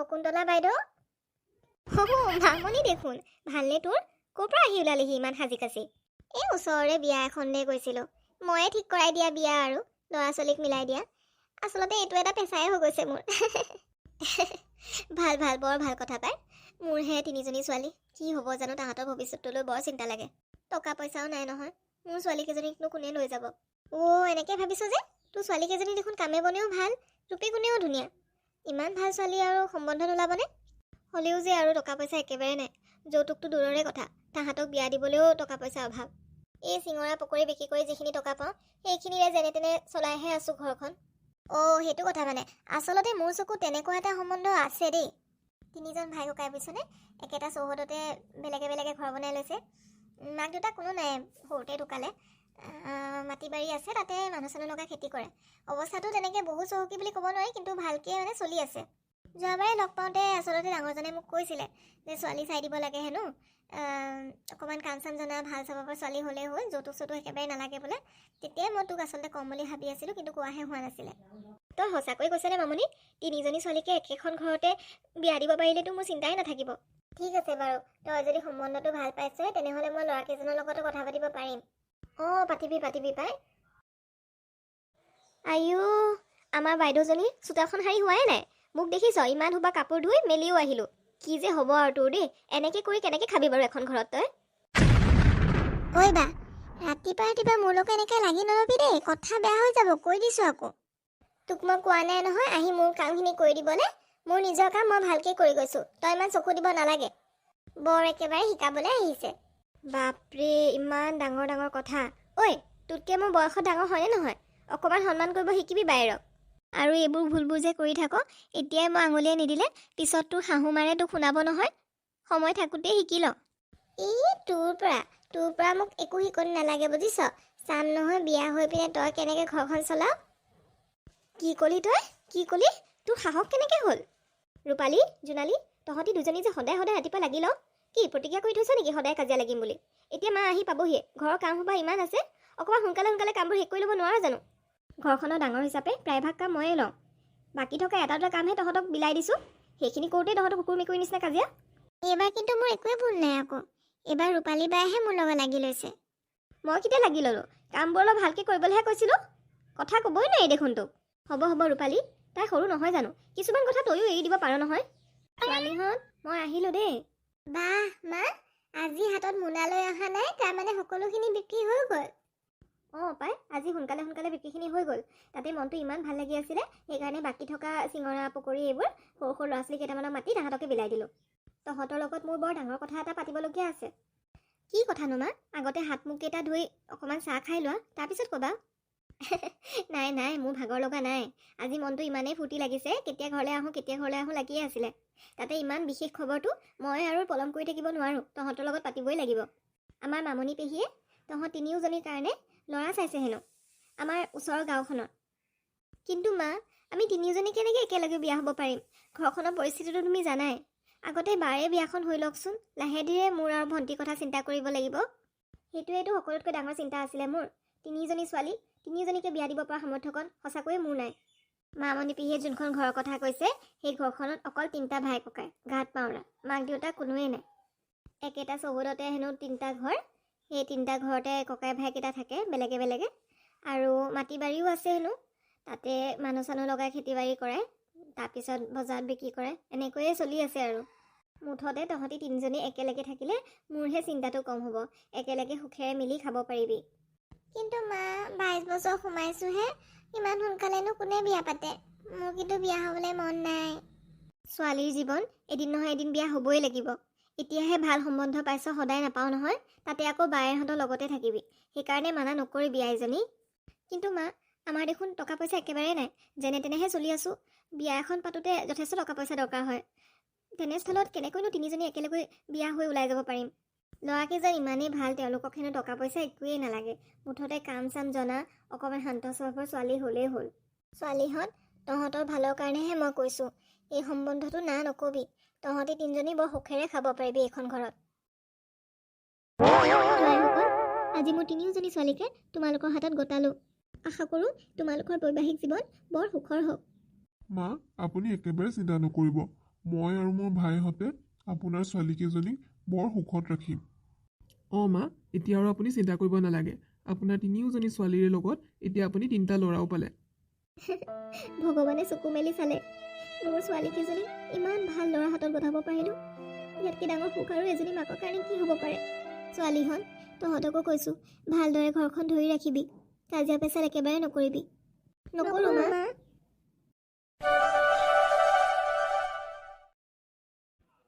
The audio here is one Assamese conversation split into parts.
শকুন্তলা বাইদেউ। মামনি দেখোন, ভালনে তোৰ? ক'ৰ পৰা আহি ওলালিহি ইমান সাজি কাচি? এই ওচৰৰে বিয়া এখনলৈ গৈছিলোঁ। ময়ে ঠিক কৰাই দিয়া বিয়া আৰু ল'ৰা ছোৱালীক মিলাই দিয়া। আচলতে এইটো এটা পেচাই হৈ গৈছে মোৰ। ভাল ভাল, বৰ ভাল কথা পাই। মোৰহে তিনিজনী ছোৱালী, কি হ'ব জানো তাহাঁতৰ ভৱিষ্যতটোলৈ বৰ চিন্তা লাগে। টকা পইচাও নাই নহয়। মোৰ ছোৱালীকেইজনীকনো কোনে লৈ যাব? অ' এনেকৈ ভাবিছ যে? তোৰ ছোৱালীকেইজনী দেখোন কামে বনেও ভাল, ৰূপে গুণেও ধুনীয়া। ইমান ভাল ছোৱালী আৰু সম্বন্ধ নোলাবনে? হ'লেও যে আৰু টকা পইচা একেবাৰে নাই। যৌতুকটো দূৰৰে কথা, তাহাঁতক বিয়া দিবলৈও টকা পইচাৰ অভাৱ। এই চিঙৰা পকৰি বিক্ৰী কৰি যিখিনি টকা পাওঁ, সেইখিনিৰে যেনে তেনে চলাইহে আছোঁ ঘৰখন। অ' সেইটো কথা মানে। আচলতে মোৰ চকুত তেনেকুৱা এটা সম্বন্ধ আছে দেই। তিনিজন ভাই ককাই, বুজিছনে? একেটা চৌহদতে বেলেগে বেলেগে ঘৰ বনাই লৈছে। মাক দেউতাক কোনো নাই, সৰুতে ঢুকালে। মাটি বাৰী আছে, তাতে মানুহ চানুহ লগাই খেতি কৰে। অৱস্থাটো তেনেকৈ বহুত চহকী বুলি ক'ব নোৱাৰি, কিন্তু ভালকৈ মানে চলি আছে। যোৱাবাৰে লগ পাওঁতে আচলতে ডাঙৰজনে মোক কৈছিলে যে ছোৱালী চাই দিব লাগে হেনো। অকণমান কাম চাম জনা, ভাল স্বভাৱৰ ছোৱালী হ'লেই হ'ল, যৌতুক চৌতুক একেবাৰে নালাগে বোলে। তেতিয়াই মই তোক আচলতে ক'ম বুলি ভাবি আছিলোঁ, কিন্তু কোৱাহে হোৱা নাছিলে। তই সঁচাকৈ কৈছনে মামনি? তিনিজনী ছোৱালীকে একেখন ঘৰতে বিয়া দিব পাৰিলেতো মোৰ চিন্তাই নাথাকিব। ঠিক আছে বাৰু, তই যদি সম্বন্ধটো ভাল পাইছই, তেনেহ'লে মই ল'ৰাকেইজনৰ লগতো কথা পাতিব পাৰিম। অঁ, পাতিবি পাতিবি পাই। আইঅ, আমাৰ বাইদেউজনী চোতালখন সাৰি হোৱাই নাই। মোক দেখিছ, ইমান সোপা কাপোৰ ধুই মেলিও আহিলোঁ। কি যে হ'ব আৰু তোৰ দেই। এনেকে কৰি কেনেকে খাবি বাৰু এখন ঘৰত তই? ঐ বা, ৰাতিপুৱা ৰাতিপুৱা মোৰ লগত এনেকে লাগি নলবি দেই, কথা বেয়া হৈ যাব, কৈ দিছো আকৌ। তোক মই কোৱা নাই নহয় আহি মোৰ কামখিনি কৰি দিবলে? মোৰ নিজৰ কাম মই ভালকে কৰি গৈছো, তই ইমান চকু দিব নালাগে। বৰ একেবাৰে শিকাবলৈ আহিছে। বাপৰে, ইমান ডাঙৰ ডাঙৰ কথা। ঐ, তোতকে মোৰ বয়সত ডাঙৰ হয়নে নহয়? অকণমান সন্মান কৰিব শিকিবি বায়েৰক। আৰু এইবোৰ ভুলবোৰ যে কৰি থাক, এতিয়াই মই আঙুলিয়াই নিদিলে পিছত তোৰ শাহু মাৰে তোক শুনাব নহয়। সময় থাকোঁতেই শিকি ল। ই তোৰ পৰা মোক একো শিকনি নালাগে, বুজিছ? চাম নহয় বিয়া হৈ পিনে তই কেনেকে ঘৰখন চলাৱ। কি ক'লি তই? কি ক'লি? তোৰ সাহস কেনেকে হ'ল? ৰূপালী, জোনালী, তহঁতি দুজনী যে সদায় সদায় ৰাতিপুৱা লাগি লওঁ, কি প্ৰতিজ্ঞা কৰি থৈছ নেকি সদায় কাজিয়া লাগিম বুলি? এতিয়া মা আহি পাবহিয়ে, ঘৰৰ কাম সোপা ইমান আছে। অকণমান সোনকালে সোনকালে কামবোৰ শেষ কৰি ল'ব নোৱাৰ জানো? ঘৰখনৰ ডাঙৰ হিচাপে প্ৰায়ভাগ কাম ময়ে লওঁ। বাকী থকা এটা দুটা কামহে তহঁতক বিলাই দিছোঁ। সেইখিনি কৰোঁতেই তহঁতৰ কুকুৰ মেকুৰীৰ নিচিনা কাজিয়া। এইবাৰ কিন্তু মোৰ একোৱে ভুল নাই আকৌ। এইবাৰ ৰূপালী বাইহে মোৰ লগত লাগি লৈছে। মই কেতিয়া লাগি ল'লোঁ? কামবোৰ অলপ ভালকৈ কৰিবলৈহে কৈছিলোঁ। কথা ক'বই নোৱাৰি দেখোন তোক। হ'ব হ'ব ৰূপালী, তাই সৰু নহয় জানো? কিছুমান কথা তয়ো এৰি দিব পাৰ নহয়। ছোৱালীহঁত, মই আহিলোঁ দেই। বাহ মা, আজি হাতত মোনা লৈ অহা নাই, তাৰমানে সকলোখিনি বিক্ৰী হৈ গ'ল। অঁ পাই, আজি সোনকালে সোনকালে বিক্ৰীখিনি হৈ গ'ল। তাতে মনটো ইমান ভাল লাগি আছিলে, সেইকাৰণে বাকী থকা চিঙৰা পকৰি এইবোৰ সৰু সৰু ল'ৰা ছোৱালী কেইটামানক মাতি তাহাঁতকে বিলাই দিলোঁ। তহঁতৰ লগত মোৰ বৰ ডাঙৰ কথা এটা পাতিবলগীয়া আছে। কি কথানো মা? আগতে হাত মুখকেইটা ধুই অকণমান চাহ খাই লোৱা, তাৰপিছত ক'বা। নাই নাই, মোৰ ভাগৰ লগা নাই। আজি মনটো ইমানেই ফূৰ্তি লাগিছে, কেতিয়া ঘৰলৈ আহোঁ কেতিয়া ঘৰলৈ আহোঁ লাগিয়ে আছিলে। তাতে ইমান বিশেষ খবৰটো মই আৰু পলম কৰি থাকিব নোৱাৰোঁ, তহঁতৰ লগত পাতিবই লাগিব। আমাৰ মামনি পেহীয়ে তহঁত তিনিওজনীৰ কাৰণে ল'ৰা চাইছে হেনো, আমাৰ ওচৰৰ গাঁওখনত। কিন্তু মা, আমি তিনিওজনী কেনেকৈ একেলগে বিয়া হ'ব পাৰিম? ঘৰখনৰ পৰিস্থিতিটো তুমি জানাই। আগতে বাৰে বিয়াখন হৈ লওকচোন, লাহে ধীৰে মোৰ আৰু ভণ্টিৰ কথা চিন্তা কৰিব লাগিব। সেইটোৱেইতো সকলোতকৈ ডাঙৰ চিন্তা আছিলে মোৰ। তিনিজনী ছোৱালী, তিনিজনীকে বিয়া দিব পৰা সামৰ্থ্যকণ সঁচাকৈয়ে মোৰ নাই। মামনি পেহীয়ে যোনখন ঘৰৰ কথা কৈছে, সেই ঘৰখনত অকল তিনিটা ভাই ককাই, ঘাট মাওৰা, মাক দেউতাক কোনোৱেই নাই। একেটা চৌহদতে হেনো তিনিটা ঘৰ। সেই তিনিটা ঘৰতে ককাই ভাইকেইটা থাকে বেলেগে বেলেগে। আৰু মাটি বাৰীও আছে হেনো। তাতে মানুহ চানুহ লগাই খেতি বাৰী কৰে, তাৰপিছত বজাৰত বিক্ৰী কৰে। এনেকৈয়ে চলি আছে। আৰু মুঠতে তহঁতি তিনিজনী একেলগে থাকিলে মোৰহে চিন্তাটো কম হ'ব। একেলগে সুখেৰে মিলি খাব পাৰিবি। কিন্তু মা, 22 বছৰ সোমাইছোহে, ইমান সোনকালেনো কোনে বিয়া পাতে? মোৰ কিন্তু বিয়া হ'বলৈ মন নাই। ছোৱালীৰ জীৱন, এদিন নহয় এদিন বিয়া হ'বই লাগিব। এতিয়াহে ভাল সম্বন্ধ পাইছ, সদায় নাপাওঁ নহয়। তাতে আকৌ বায়েৰহঁতৰ লগতে থাকিবি, সেইকাৰণে মানা নকৰিবি আইজনী। কিন্তু মা, আমাৰ দেখোন টকা পইচা একেবাৰে নাই, যেনে তেনেহে চলি আছোঁ। বিয়া এখন পাতোঁতে যথেষ্ট টকা পইচা দৰকাৰ হয়। তেনেস্থলত কেনেকৈনো তিনিজনী একেলগে বিয়া হৈ ওলাই যাব পাৰিম? ল'ৰাকেইজন ইমানেই ভাল, তেওঁলোকক হেনো টকা পইচা একোৱেই নালাগে। মুঠতে কাম চাম জনা, অকণমান শান্ত স্বভাৱৰ ছোৱালী হ'লেই হ'ল। ছোৱালীহঁত, তহঁতৰ ভালৰ কাৰণেহে মই কৈছোঁ, এই সম্বন্ধটো না নকবি। তহঁতি তিনিজনী বৰ সুখেৰে খাব পাৰিবি এইখন ঘৰত। জোঁৱাইসকল, আজি মোৰ তিনিওজনী ছোৱালীকে তোমালোকৰ হাতত গতালোঁ। আশা কৰোঁ তোমালোকৰ বৈবাহিক জীৱন বৰ সুখৰ হওক। মা, আপুনি একেবাৰে চিন্তা নকৰিব। মই আৰু মোৰ ভাইহঁতে আপোনাৰ ছোৱালীকেইজনীক বৰ সুখত ৰাখিম। অঁ মা, এতিয়া আৰু আপুনি চিন্তা কৰিব নালাগে। আপোনাৰ তিনিওজনী ছোৱালীৰ লগত এতিয়া আপুনি তিনিটা ল'ৰাও পালে। ভগৱানে চকু মেলি চালে, মোৰ ছোৱালীকেইজনী ইমান ভাল ল'ৰা হাতত গতাব পাৰিলোঁ। ইয়াতকৈ ডাঙৰ সুখ আৰু এজনী মাকৰ কাৰণে কি হ'ব পাৰে? ছোৱালীহঁত, তহঁতকো কৈছোঁ, ভালদৰে ঘৰখন ধৰি ৰাখিবি, কাজিয়া পেচাল একেবাৰে নকৰিবি। নকৰোঁ মা।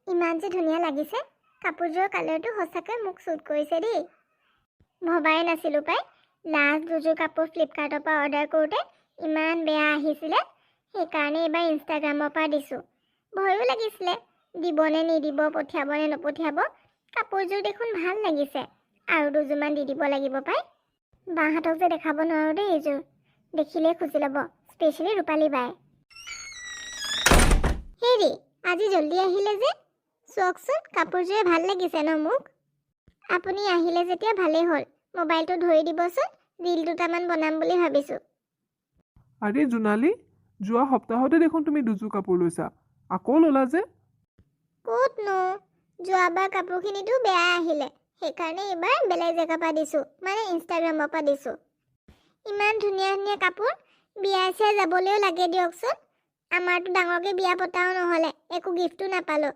ইমান যে ধুনীয়া লাগিছে কাপোৰযোৰৰ কালাৰটো, সঁচাকৈ মোক চুট কৰিছে দেই। ভবাই নাছিলোঁ পাই, লাষ্ট দুযোৰ কাপোৰ ফ্লিপকাৰ্টৰ পৰা অৰ্ডাৰ কৰোঁতে ইমান বেয়া আহিছিলে, সেইকাৰণে এইবাৰ ইনষ্টাগ্ৰামৰ পৰা দিছোঁ। ভয়ো লাগিছিলে, দিবনে নিদিব, পঠিয়াবনে নপঠিয়াব। কাপোৰযোৰ দেখোন ভাল লাগিছে, আৰু দুযোৰমান দি দিব লাগিব পাই। বাহঁতক যে দেখাব নোৱাৰোঁ দেই এইযোৰ, দেখিলেই খুজি ল'ব, স্পেচিয়েলি ৰূপালী বাই। হেৰি, আজি জল্দি আহিলে যে? চাওকচোন, কাপোৰযোৰে ভাল লাগিছে ন মোক? আপুনি আহিলে যেতিয়া ভালেই হ'ল, মোবাইলটো ধৰি দিবচোন, ৰীল দুটামান বনাম বুলি ভাবিছোঁ। আৰে জোনালী, যোৱা সপ্তাহতে দেখোন তুমি দুযোৰ কাপোৰ লৈছা, আকৌ ল'লা যে? ক'তনো, যোৱাবাৰ কাপোৰখিনিতো বেয়া আহিলে, সেইকাৰণে এইবাৰ বেলেগ জেগাৰ পৰা দিছোঁ, মানে ইনষ্টাগ্ৰামৰ পৰা দিছোঁ। ইমান ধুনীয়া ধুনীয়া কাপোৰ, বিয়া চিয়া যাবলৈও লাগে দিয়কচোন। আমাৰতো ডাঙৰকৈ বিয়া পতাও নহ'লে, একো গিফ্টো নাপালোঁ।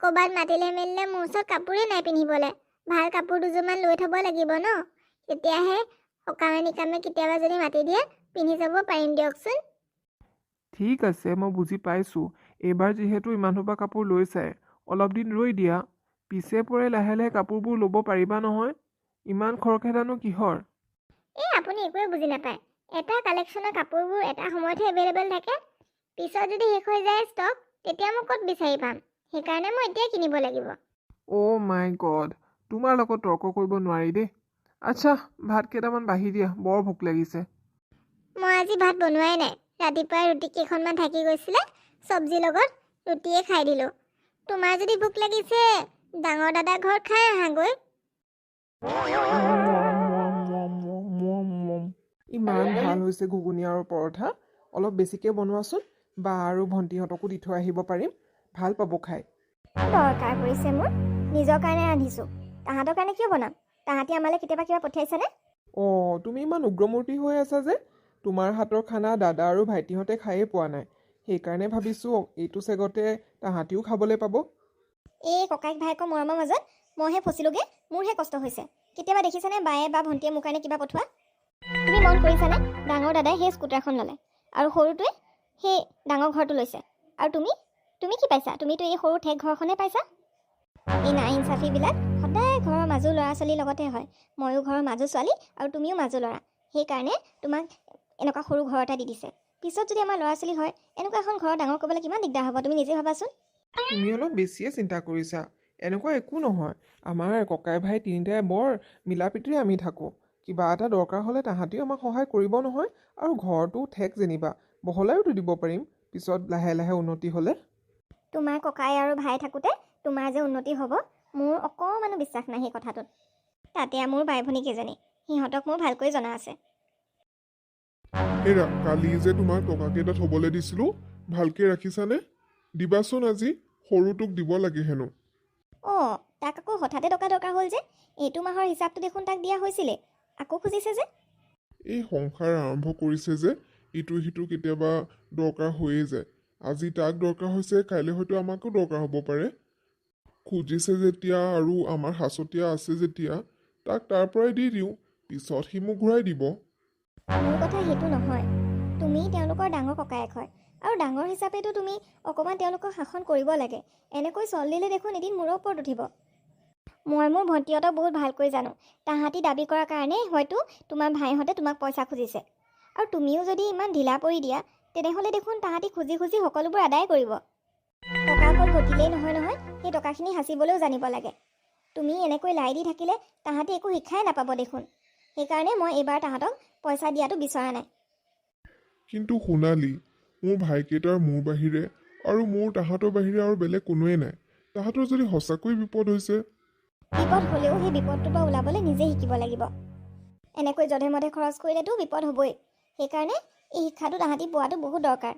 ক'ৰবাত মাতিলে মেলিলে মোৰ ওচৰত কাপোৰেই নাই পিন্ধিবলৈ। ভাল কাপোৰ দুযোৰমান লৈ থ'ব লাগিব ন, তেতিয়াহে সকামে নিকামে কেতিয়াবা যদি মাতি দিয়ে পিন্ধি যাব পাৰিম দিয়কচোন। ঠিক আছে, মই বুজি পাইছোঁ। এইবাৰ যিহেতু ইমান সোপা কাপোৰ লৈছাই, অলপ দিন ৰৈ দিয়া। পিছে পৰে লাহে লাহে কাপোৰবোৰ ল'ব পাৰিবা নহয়। ইমান খৰখেদানো কিহৰ? এই আপুনি একোৱে বুজি নাপায়। এটা কালেকশ্যনৰ কাপোৰবোৰ এটা সময়তহে এভেইলেবল থাকে, পিছত যদি শেষ হৈ যায় ষ্টক, তেতিয়া মই ক'ত বিচাৰি পাম? সেইকাৰণে মই এতিয়াই কিনিব লাগিব। অ' মাই গড, তোমাৰ লগত তৰ্ক কৰিব নোৱাৰি দেই। আচ্ছা, ভাত কেইটামান বাঢ়ি দিয়া, বৰ ভোক লাগিছে। মই আজি ভাত বনোৱাই নাই, ৰাতিপুৱাই ৰুটি কেইখনমান থাকি গৈছিলে, চব্জিৰ লগত ৰুটিয়ে খাই দিলোঁ। তোমাৰ যদি ভোক লাগিছে, ডাঙৰ দাদাৰ ঘৰত খাই আহাগৈ। ইমান ভাল হৈছে ঘুগুনি আৰু পৰঠা, অলপ বেছিকৈ বনোৱাচোন, বা আৰু ভণ্টিহঁতকো দি থৈ আহিব পাৰিম, ভাল পাব খাই। দৰকাৰ পৰিছে মোৰ, নিজৰ কাৰণে ৰান্ধিছোঁ, তাহাঁতৰ কাৰণে কিয় বনাম? তাহাঁতি আমালৈ কেতিয়াবা কিবা পঠিয়াইছেনে? অঁ, তুমি ইমান উগ্ৰমূৰ্তি হৈ আছা যে? তোমাৰ হাতৰ খানা দাদা আৰু ভাইটিহঁতে খায়েই পোৱা নাই, সেইকাৰণে ভাবিছোঁ এইটো চেগতে তাহাঁতিও খাবলৈ পাব। এই ককায়েক ভায়েকৰ মৰমৰ মাজত মইহে ফচিলোগৈ, মোৰহে কষ্ট হৈছে। কেতিয়াবা দেখিছানে বায়ে বা ভণ্টিয়ে মোৰ কাৰণে কিবা পঠোৱা? তুমি মন কৰিছানে, ডাঙৰ দাদাই সেই স্কুটাৰখন ল'লে আৰু সৰুটোৱে সেই ডাঙৰ ঘৰটো লৈছে, আৰু তুমি তুমি কি পাইছা? তুমিতো এই সৰু ঠেক ঘৰখনে পাইছা। এই না ইনচাফিবিলাক সদায় ঘৰৰ মাজু ল'ৰা ছোৱালীৰ লগতে হয়। ময়ো ঘৰৰ মাজু ছোৱালী আৰু তুমিও মাজু ল'ৰা, সেইকাৰণে তোমাক এনেকুৱা সৰু ঘৰ এটা দি দিছে। পিছত যদি আমাৰ ল'ৰা ছোৱালী হয়, এনেকুৱা এখন ঘৰ ডাঙৰ কৰিবলৈ কিমান দিগদাৰ হ'ব, তুমি নিজে ভাবাচোন। তুমি অলপ বেছিয়ে চিন্তা কৰিছা, এনেকুৱা একো নহয়। আমাৰ ককাই ভাই তিনিটাই বৰ মিলা প্ৰীতিৰে আমি থাকোঁ। কিবা এটা দৰকাৰ হ'লে তাহাঁতিও আমাক সহায় কৰিব নহয়। আৰু ঘৰটো ঠেক যেনিবা, বহলাইওতো দিব পাৰিম পিছত লাহে লাহে উন্নতি হ'লে। তোমাৰ ককাই আৰু ভাই থাকোঁতে তোমাৰ যে উন্নতি হ'ব, মোৰ অকণমানো বিশ্বাস নাই সেই কথাটোত। তাতে মোৰ বাই ভনী কেইজনী, সিহঁতক মোৰ ভালকৈ জনা আছে। হেৰা, কালি যে তোমাক টকাকেইটা থ'বলৈ দিছিলোঁ, ভালকৈ ৰাখিছানে? দিবাচোন আজি, সৰুটোক দিব লাগে হেনো। অঁ, তাক আকৌ হঠাতে টকা দৰকাৰ হ'ল যে? এইটো মাহৰ হিচাপটো দেখোন তাক দিয়া হৈছিলে, আকৌ খুজিছে যে? এই সংসাৰ আৰম্ভ কৰিছে যে, ইটো সিটো কেতিয়াবা দৰকাৰ হৈয়ে যায়। আজি তাক দৰকাৰ হৈছে, কাইলৈ হয়তো আমাকো দৰকাৰ হ'ব পাৰে। খুজিছে যেতিয়া আৰু আমাৰ সাঁচতীয়া আছে যেতিয়া, তাক তাৰ পৰাই দি দিওঁ, পিছত সি মোক ঘূৰাই দিব। মোৰ কথা সেইটো নহয়, তুমি তেওঁলোকৰ ডাঙৰ ককায়েক হয় আৰু ডাঙৰ হিচাপেতো তুমি অকণমান তেওঁলোকক শাসন কৰিব লাগে। এনেকৈ চল দিলে দেখোন এদিন মূৰৰ ওপৰত উঠিব। মই মোৰ ভণ্টিহঁতক বহুত ভালকৈ জানো, তাহাঁতি দাবী কৰাৰ কাৰণে হয়তো তোমাৰ ভাইহঁতে তোমাক পইচা খুজিছে। আৰু তুমিও যদি ইমান ঢিলা পৰি দিয়া, তেনেহ'লে দেখোন তাহাঁতি খুজি খুজি সকলোবোৰ আদায় কৰিব। টকা অকল ঘটিলেই নহয় নহয়, সেই টকাখিনি সাঁচিবলৈও জানিব লাগে। তুমি এনেকৈ লাই দি থাকিলে তাহাঁতি একো শিক্ষাই নাপাব দেখোন। সেইকাৰণে মই এইবাৰ তাহাঁতক পইচা দিয়াটো বিচৰা নাই। কিন্তু সোণালী, মোৰ ভাইকেইটাৰ মোৰ বাহিৰে আৰু মোৰ তাহাঁতৰ বাহিৰে আৰু বেলেগ কোনোৱেই নাই। তাহাঁতৰ যদি সঁচাকৈ বিপদ হৈছে? বিপদ হ'লেও সেই বিপদটোৰ পৰা ওলাবলৈ নিজে শিকিব লাগিব। এনেকৈ যধে মধে খৰচ কৰিলেতো বিপদ হ'বই। সেইকাৰণে এই শিক্ষাটো তাহাঁতি পোৱাটো বহুত দৰকাৰ।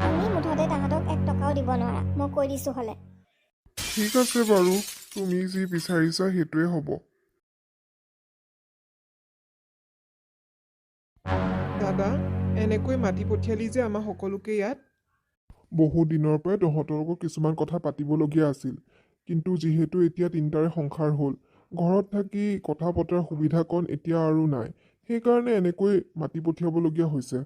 তুমি মুঠতে তাহাঁতক এক টকাও এটকাও দিব নোৱাৰা, মই কৈ দিছোঁ হ'লে। ঠিক আছে বাৰু, তুমি যি বিচাৰিছা সেইটোৱে হ'ব। দাদা, এনেকৈ মাতি পঠিয়ালি যে আমাক সকলোকে ইয়াত। বহু দিনৰ পৰাই তহঁতৰ লগত কিছুমান কথা পাতিবলগীয়া আছিল, কিন্তু যিহেতু এতিয়া তিনিটাৰে সংসাৰ হ'ল, ঘৰত থাকি কথা পতাৰ সুবিধাকণ এতিয়া আৰু নাই, সেইকাৰণে এনেকৈ মাতি পঠিয়াবলগীয়া হৈছে।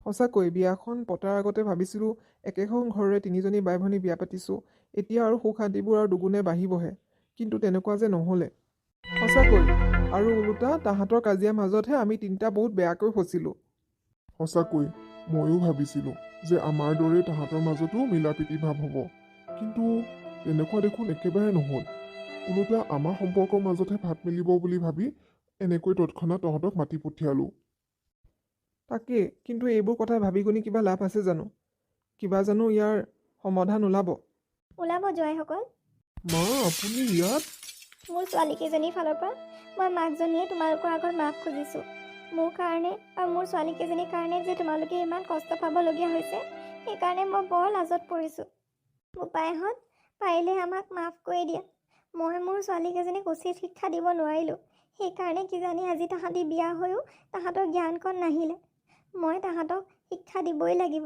সঁচাকৈ বিয়াখন পতাৰ আগতে ভাবিছিলোঁ একেখন ঘৰৰে তিনিজনী বাই ভনী বিয়া পাতিছোঁ, এতিয়া আৰু সুখ শান্তিবোৰ আৰু দুগুণে বাঢ়িবহে, কিন্তু তেনেকুৱা যে নহ'লে সঁচাকৈ। আৰু ওলোটা তাহাঁতৰ কাজিয়াৰ মাজতহে আমি তিনিটা বহুত বেয়াকৈ ফচিলোঁ। সঁচাকৈ ময়ো ভাবিছিলোঁ যে আমাৰ দৰে তাহাঁতৰ মাজতো মিলা প্ৰীতি ভাৱ হ'ব, কিন্তু তেনেকুৱা দেখোন একেবাৰে নহ'ল। ওলোটা আমাৰ সম্পৰ্কৰ মাজতহে ভাত মিলিব বুলি ভাবি এনেকৈ তৎক্ষণাত তহঁতক মাতি পঠিয়ালোঁ। তাকেই, কিন্তু এইবোৰ কথা ভাবি গুণি কিবা লাভ আছে জানো? কিবা জানো ইয়াৰ সমাধান ওলাব? ওলাব জোঁৱাইসকল। মা, আপুনি ইয়াত? মোৰ ছোৱালীকেইজনীৰ ফালৰ পৰা মই মাকজনীয়ে তোমালোকৰ আগত মাফ খুজিছোঁ। মোৰ কাৰণে আৰু মোৰ ছোৱালীকেইজনীৰ কাৰণে যে তোমালোকে ইমান কষ্ট পাবলগীয়া হৈছে, সেইকাৰণে মই বৰ লাজত পৰিছোঁ। বোপাইহঁত, পাৰিলে আমাক মাফ কৰি দিয়া। মই মোৰ ছোৱালীকেইজনীক উচিত শিক্ষা দিব নোৱাৰিলোঁ, সেইকাৰণে কিজানি আজি তাহাঁতি বিয়া হৈও তাহাঁতৰ জ্ঞানকণ নাহিলে। মই তাহাঁতক শিক্ষা দিবই লাগিব।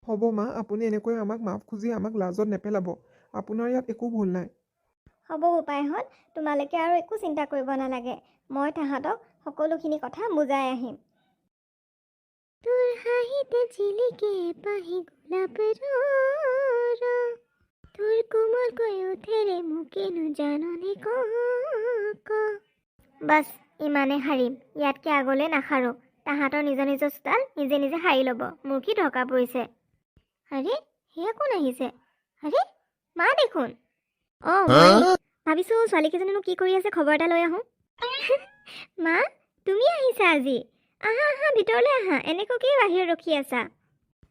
হ'ব মা, আপুনি এনেকৈ আমাক মাফ খুজি আমাক লাজত নেপেলাব, আপোনাৰ ইয়াত একো ভুল নাই। হ'ব বোপাইহঁত, তোমালোকে আৰু একো চিন্তা কৰিব নালাগে, মই তাহাঁতক সকলোখিনি কথা বুজাই আহিম। তোৰ হাঁহিতে জিলিকে পাহি গোলাপ ৰং, তোৰ কোমলকৈ ওঠেৰে মোকেনো জাননে ক ক। বাছ, ইমানে সাৰিম, ইয়াতকৈ আগলৈ নাসাৰোঁ। তাহাঁতৰ নিজৰ নিজৰ চোতাল নিজে নিজে সাৰি ল'ব, মোৰ কি দৰকাৰ পৰিছে। আৰে সেয়া কোন আহিছে? আৰে মা দেখোন। অঁ, মই ভাবিছোঁ ছোৱালীকেইজনীনো কি কৰি আছে, খবৰ এটা লৈ আহোঁ। মা, তুমি আহিছা আজি? আহা আহা, ভিতৰলৈ আহা, এনেকুৱাকেই বাহিৰত ৰখি আছা?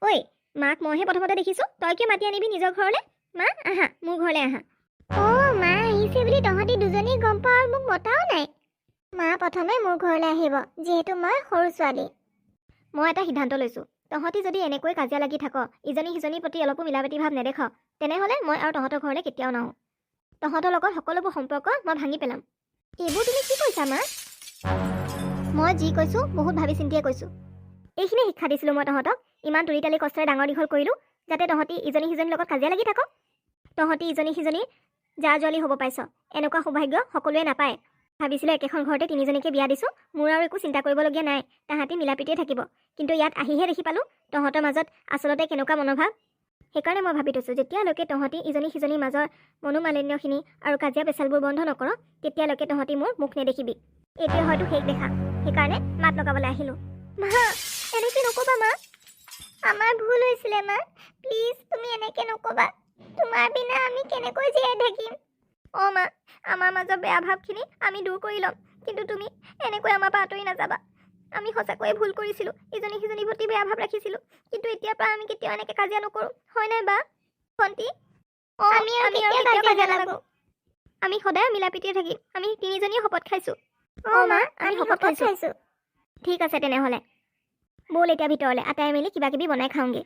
ঐ মাক মইহে প্ৰথমতে দেখিছোঁ, তই কিয় মাতি আনিবি নিজৰ ঘৰলৈ? মা আহা, মোৰ ঘৰলৈ আহা। অ' মা আহিছে বুলি তহঁতি দুজনী গম পাওঁ আৰু মোক মতাও নাই। মা প্ৰথমে মোৰ ঘৰলৈ আহিব, যিহেতু মই সৰু ছোৱালী। মই এটা সিদ্ধান্ত লৈছোঁ, তহঁতি যদি এনেকৈ কাজিয়া লাগি থাক, ইজনী সিজনীৰ প্ৰতি অলপো মিলা প্ৰীতি ভাৱ নেদেখাৱ, তেনেহ'লে মই আৰু তহঁতৰ ঘৰলৈ কেতিয়াও নাহোঁ। তহঁতৰ লগত সকলোবোৰ সম্পৰ্ক মই ভাঙি পেলাম। এইবোৰ তুমি কি কৈছা মা? মই যি কৈছোঁ বহুত ভাবি চিন্তিয়ে কৈছোঁ। এইখিনি শিক্ষা দিছিলোঁ মই তহঁতক, ইমান তুলি তালি কষ্টৰে ডাঙৰ দীঘল কৰিলোঁ যাতে তহঁতি ইজনী সিজনীৰ লগত কাজিয়া লাগি থাক। তহঁতি ইজনী সিজনী জা জোৱালি হ'ব পাইছ, এনেকুৱা সৌভাগ্য সকলোৱে নাপায়। ভাবিছিলোঁ একেখন ঘৰতে তিনিজনীকে বিয়া দিছোঁ, মোৰ আৰু একো চিন্তা কৰিবলগীয়া নাই, তাহাঁতি মিলা প্ৰীতিয়ে থাকিব। কিন্তু ইয়াত আহিহে দেখি পালোঁ তহঁতৰ মাজত আচলতে কেনেকুৱা মনোভাৱ। সেইকাৰণে মই ভাবি থৈছোঁ, যেতিয়ালৈকে তহঁতি ইজনী সিজনীৰ মাজৰ মনোমালিন্যখিনি আৰু কাজিয়া পেচালবোৰ বন্ধ নকৰ, তেতিয়ালৈকে তহঁতি মোৰ মুখ নেদেখিবি। এইটোৱে হয়তো শেষ দেখা, সেইকাৰণে মাত লগাবলৈ আহিলোঁ। মা, এনেকৈ নক'বা মা, আমাৰ ভুল হৈছিলে মা, প্লিজ তুমি এনেকৈ নক'বা, তোমাৰ বিনা আমি কেনেকৈ জীয়াই থাকিম? অঁ মা, আমাৰ মাজৰ বেয়া ভাৱখিনি আমি দূৰ কৰি ল'ম, কিন্তু তুমি এনেকৈ আমাৰ পৰা আঁতৰি নাযাবা। আমি সঁচাকৈয়ে ভুল কৰিছিলোঁ, ইজনী সিজনীৰ প্ৰতি বেয়া ভাৱ ৰাখিছিলোঁ, কিন্তু এতিয়াৰ পৰা আমি কেতিয়াও এনেকৈ কাজিয়া নকৰোঁ, হয় নাই বা ভণ্টি? অঁ, আমি আৰু কেতিয়াও কাজিয়া নালাগোঁ। আমি সদায় মিলা প্ৰীতিৰে থাকিম, আমি তিনিজনীয়ে শপত খাইছোঁ। অঁ মা, আমি শপত খাইছোঁ। ঠিক আছে তেনেহ'লে, ব'ল এতিয়া ভিতৰলৈ, আটাই মিলি কিবা কিবি বনাই খাওঁগৈ।